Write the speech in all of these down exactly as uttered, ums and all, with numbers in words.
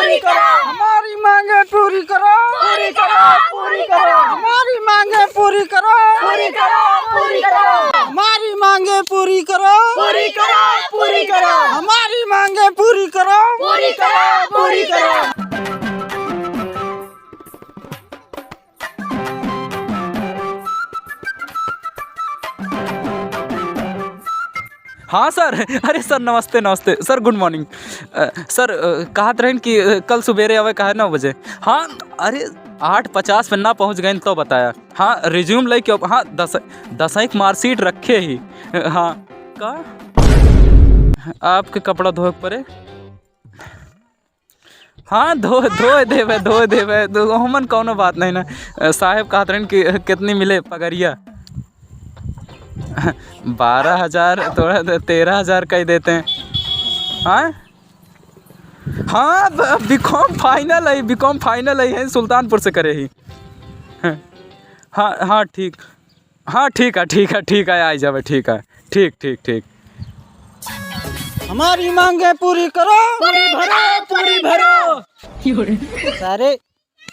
पूरी करो। हमारी मांगे पूरी करो। पूरी करो, पूरी करो। हमारी मांगे पूरी करो। पूरी करो, पूरी करो। हमारी मांगे पूरी करो। पूरी करो, पूरी करो। हमारी मांगे पूरी करो। पूरी करो, पूरी करो। हाँ सर, अरे सर नमस्ते, नमस्ते सर, good morning। अ, सर, अ, कहत रहन कि, अ, कल सुबेरे आवे काहे नौ बजे। हाँ, अरे आठ पचास पे ना पहुँच गए तो बताया। हाँ, resume लेके अब, हाँ, दस, दसवीं की marksheet रखे ही। हाँ, का? आपके कपड़ा धोए के परे? हाँ, धो, धोए देबे, धोए देबे, तो हमन कौनो बात नहीं ना। अ, साहेब कहत रहन कि कितनी मिले पगरिया? बारह हजार, थोड़ा दे, तेरह हजार कह देते हैं। हाँ? हाँ, ब-, B.Com final है, B.Com final है, है सुल्तानपुर से करे ही। हाँ, हाँ, ठीक। हाँ, ठीक है, ठीक है, ठीक है, आई जाबे, ठीक है, ठीक, ठीक, ठीक। हमारी मांगे पूरी करो। पूरी भरो, पूरी भरो। सारे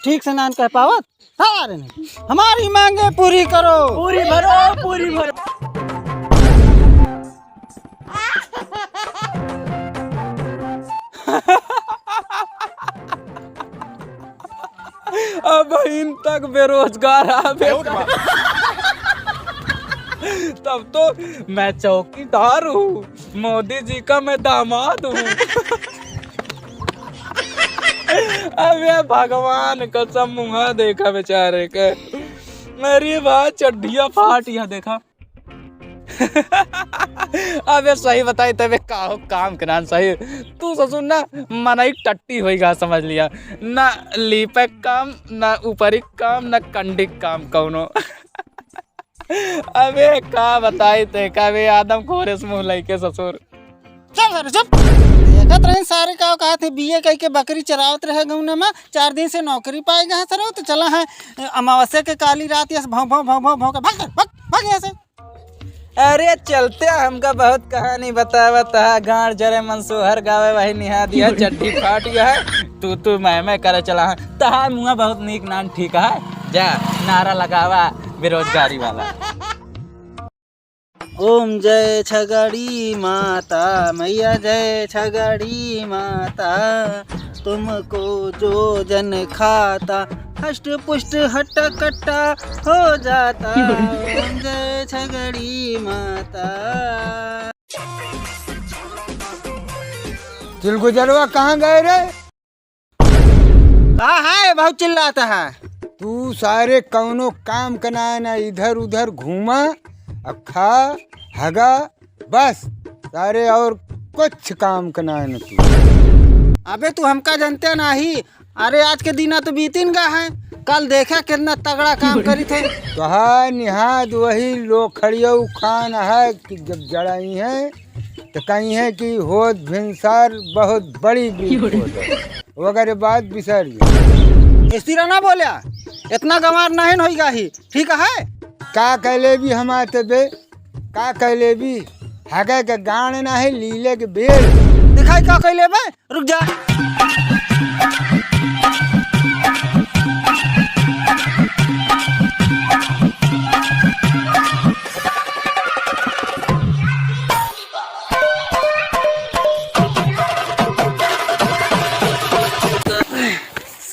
ठीक से नान कह पावत, सारे नहीं। हमारी मांगे पूरी करो। पूरी भरो, पूरी भरो। अब इन तक बेरोजगार आ बेटा। तब तो मैं चौकीदार हूँ, मोदी जी का मैं दामाद हूँ। अबे भगवान कसम, मुँहा देखा बेचारे के। अरे भाई, चड्ढिया फाट, यह देखा। अबे सही बताई तबे का हो काम के नाम सही। तू ससुर ना मनई टट्टी होई गा, समझ लिया। ना लीपे काम, ना ऊपरी काम, ना कंडी काम कौनो। अबे का बताई ते का बे, आदम खोरे से मुँह लइके ससुर। चुप सारे, चुप। देखत रही सारे का कहत है, बीए कह के बकरी चरावत रहे गौने में, चार दिन से नौकरी पाए गए सर, तो चला है अमावस्या के काली रात यस भौं, भौं, भौं, भौं, भौं के भाग, भाग, भाग यहाँ से। अरे चलते हमका बहुत कहानी बतावत है, गांड जरे मन सोहर गावे वही निहा दिया, चड्ढी फाट गया है, तू, तू मैं, मैं करे चला है, तहार मुँह बहुत नीक नान ठीक है, जा नारा लगावा बेरोजगारी वाला। ओम जय छगड़ी माता, मैया जय छगड़ी माता, तुमको जो जन खाता, हष्ट पुष्ट हट्टा कट्टा हो जाता। ओम जय छगड़ी माता। चिलगुजरवा कहाँ गए रे? का है, बहुत चिल्लाता है। तू सारे कौनो काम का ना, ना इधर उधर घूमा, अ खा, हगा, बस सारे और कुछ काम का ना, ना तू। अबे तू हमका जनते नाही। अरे आज के दिना तो बीतिन गा है, कल देखा कितना तगड़ा काम करी थे। कहा निहाद वही लोखड़ियऊ खान है कि जब जड़ाई है तो कही है कि होत भिनसार बहुत बड़ी बीत होत है। वगैरह बात बिसर गया। इस तरह ना बोल्या, इतना गंवार नहीं होई गाही, ठीक है? का कह लेबी हमार ते बे, का कह लेबी? हगे के गांड ना है, लीले के बेल। दिखाई का कह लेबे? रुक जा।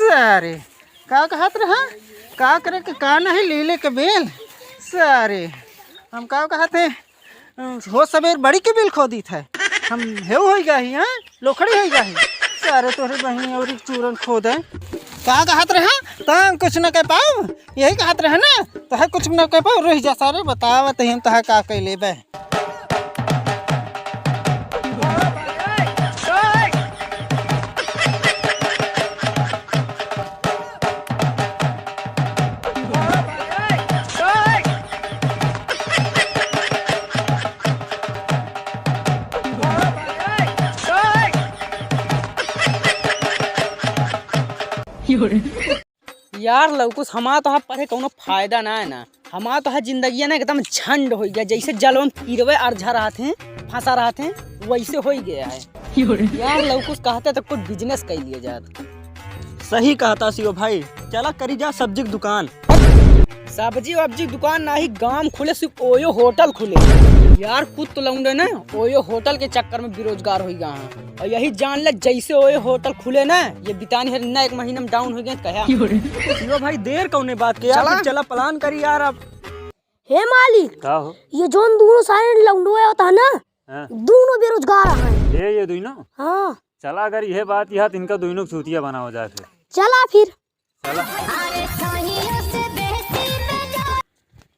सारे, का कहत रहा? का करे के का नहीं, लीले के बेल। सारे, हम का कहत है, हो सबेर बड़ी के बिल खोदित है। हम हेऊ होई गई, हाँ? लोखड़ी होई गई। सारे तोहरे बहिनी और एक चूरन खोदे। का कहत रहा? तंग कुछ न कह पाऊ? यही कहत रहे ना? तोहे कुछ न कह पाऊ? रह जा सारे, बतावत ही हम तोहे का कह लेबे। यार लौकुस, हमार तोहार पढ़े कौनो फायदा ना है ना। हमार तोहार जिंदगिया ना एकदम झंड होइ गया, जैसे जलवन पीरवे अरझा रहत हैं, फंसा रहत हैं, वैसे होइ गया है। यार लौकुस, कहते तो कुछ business कर लिया जात। सही कहत हा शिव भाई, चला करी जा सब्जी की दुकान। सब्जी वब्जी की दुकान नाही, गाँव खुले, सिर्फ ओयो होटल खुले। यार, कुछ तो लौंडे ना ओयो होटल के चक्कर में बेरोजगार होइ गा हैं। और यही जान ले, जैसे ओयो होटल खुले ना, ये बितानी है ना, एक महीना में down होइ गए, कहा। शिव भाई, देर कौने बात के यार, चला। चला plan करी यार अब। हे मालिक, का हो? ये जौन दूनो सारे लौंडो होत है ना, हाँ। दूनो बेरोजगार हैं। ये, ये दूनो? हाँ। चला, अगर यह बात यह, तो इनका दूनो के चूतिया बनावा जाए फिर। चला फिर। चला।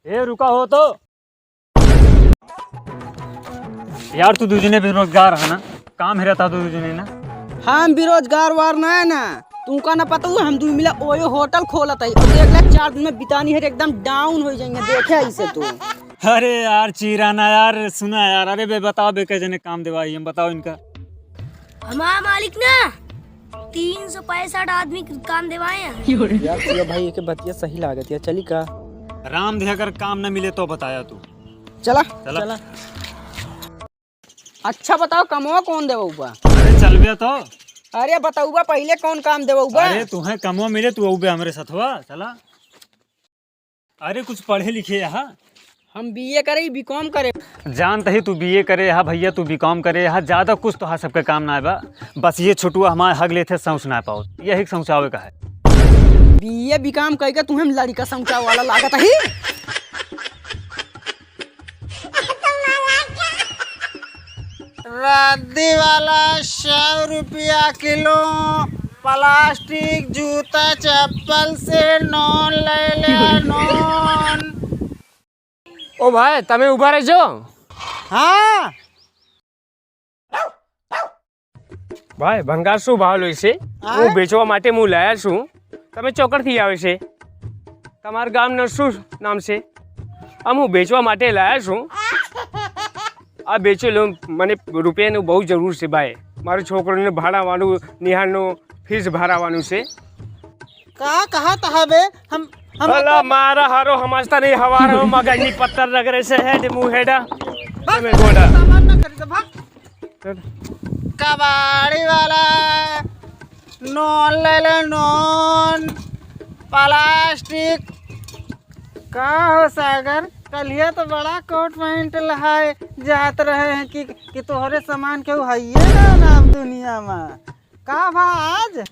ए, रुका हो तो। यार, तू दूजने बेरोजगार है ना? काम हेरत हा तू दूजने ना? हम बेरोजगार वार ना है ना। तुमका ना पता हुआ, हम दुइ मिला ओयो होटल खोलत है। और देख ले, चार दिन में बितानी है, एकदम down होइ जाएंगे। देखे ऐसे तू। अरे यार, चीरा ना यार, सुना यार। अरे बे, बताओ बे, कै जने काम देवाई हम, बताओ इनका। हमारा मालिक ना तीन सौ पैंसठ आदमी के काम देवाए हैं। यार, शिव भाई, एके बतिया सही लागत है, चली का? राम दे, अगर काम न मिले तो बताया तू। चला। चला। चला। अच्छा बताओ, कमवा कौन देवउबा? अरे चलबे तो। अरे बतउबा पहिले, कौन काम देवउबा? अरे तुहें कमवा मिले, तू अउबे हमरे सथवा, चला। अरे कुछ पढ़े लिखे हा? हम बीए करे, बीकॉम करे। जानत ही तू बीए करे हा भइया, तू बीकॉम करे हा, ज्यादा कुछ तोहार सबके काम ना बा। बस ये छोटुआ हमार हग लेथे, सौंस ना पाओ, यही सौंसावे का है। बीए बीकॉम कइके तुहें लड़िका सौंसावे वाला लागत ही। रद्दी वाला सौ रुपया किलो, प्लास्टिक जूता चप्पल से नॉन ले ले नॉन। ओ भाई, तमे उभा रह जो। हाँ। भाई, भंगार सु भाव लोइसे, आ? मुँह बेचवा माटे मुँह लाया सु, तमे चौकड़ थी आवे से, तमार गाम नरसु नाम से, हम मुँह बेचवा माटे लाया सु, अब बेचो लो, मने रुपया ने बहुत जरूर से भाई, मारो छोकरो ने भाड़ा वालू निहार नो फीस भरा वालू से। का कहत हबे? हम, हम अला अपन मारा हारो, हम आज तनी हवार हो, मगनी पत्थर रगड़े से हेड मुँह हेडा। बस, तमे गोडा। सामान ना खरीदे, भाग। चल। कबाड़ी वाला, नॉन ले ले, नॉन, प्लास्टिक। का हो सागर, कलिया तो बड़ा कोट पैंट लहाए जात रहे हैं कि, कि तोहरे समान केहू हइये ना, ना दुनिया में। का भा आज?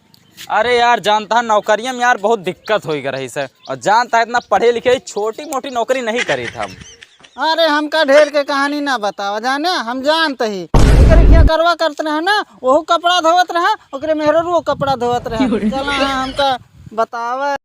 अरे यार, जानता है नौकरिया में यार बहुत दिक्कत होइ गई रही से, और जानता है इतना पढ़े लिखे छोटी मोटी नौकरी नहीं करी था हम। अरे हमका ढेर के कहानी ना बतावा, जाने हम जानत ही। एकरे खिया करवा करत रहे ना, ओहू कपड़ा धोवत रहा, ओकरे मेहररुओ कपड़ा धोवत रहा। चला हाँ, हमका बतावा।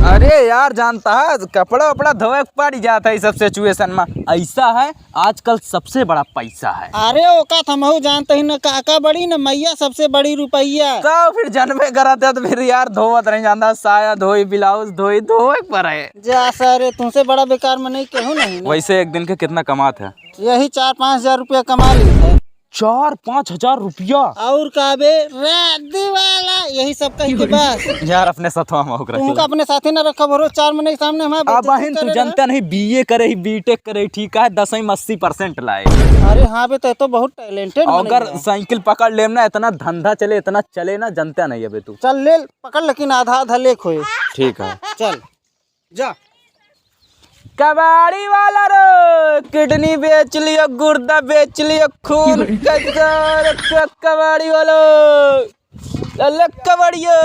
अरे यार, जानता है, कपड़ा वपड़ा धोवे के पड़ जाता है सब सिचुएशन में। ऐसा है, आजकल सबसे बड़ा पैसा है। अरे, ओका त हमहू जानत ही न, काका बड़ी न, मैया सबसे बड़ी रुपैया। तो फिर जनबे करत है, तो फिर यार धोवत नहीं जानता, साया धोई, ब्लाउज धोई, धोवे के पड़े। जा सारे, तुमसे बड़ा बेकार मनई केहू नहीं ना। वैसे एक दिन के कितना कमात है? यही चार पाँच हजार रुपया कमा ली है। चार पाँच हजार रुपया? और का बे, रद्दी वाला, यही सब कह के बस। यार, अपने साथ हम ओकरा तुमका के अपने साथे ना रखब, रोज चार महीने के सामने हमारे अब बेइज्जती बहिन, तू करे जानता रहे। नहीं, बीए करे ही, बीटेक करे ही, ठीक है, दसवीं में अस्सी परसेंट लाए। अरे हाँ बे, तै तो बहुत टैलेंटेड अगर मनई है। साइकिल पकड़ लेम ना, इतना धंधा चले, इतना चले ना, जानता नहीं अबे तू। चल ले, पकड़, लेकिन आधा आधा लेख होए। ठीक है। चल। जा। कबाड़ी वाला रे, किडनी बेच लियो, गुर्दा बेच लियो, खून कैंसर, क-, कबाड़ी वालो, अल्लाह कबाड़ियो।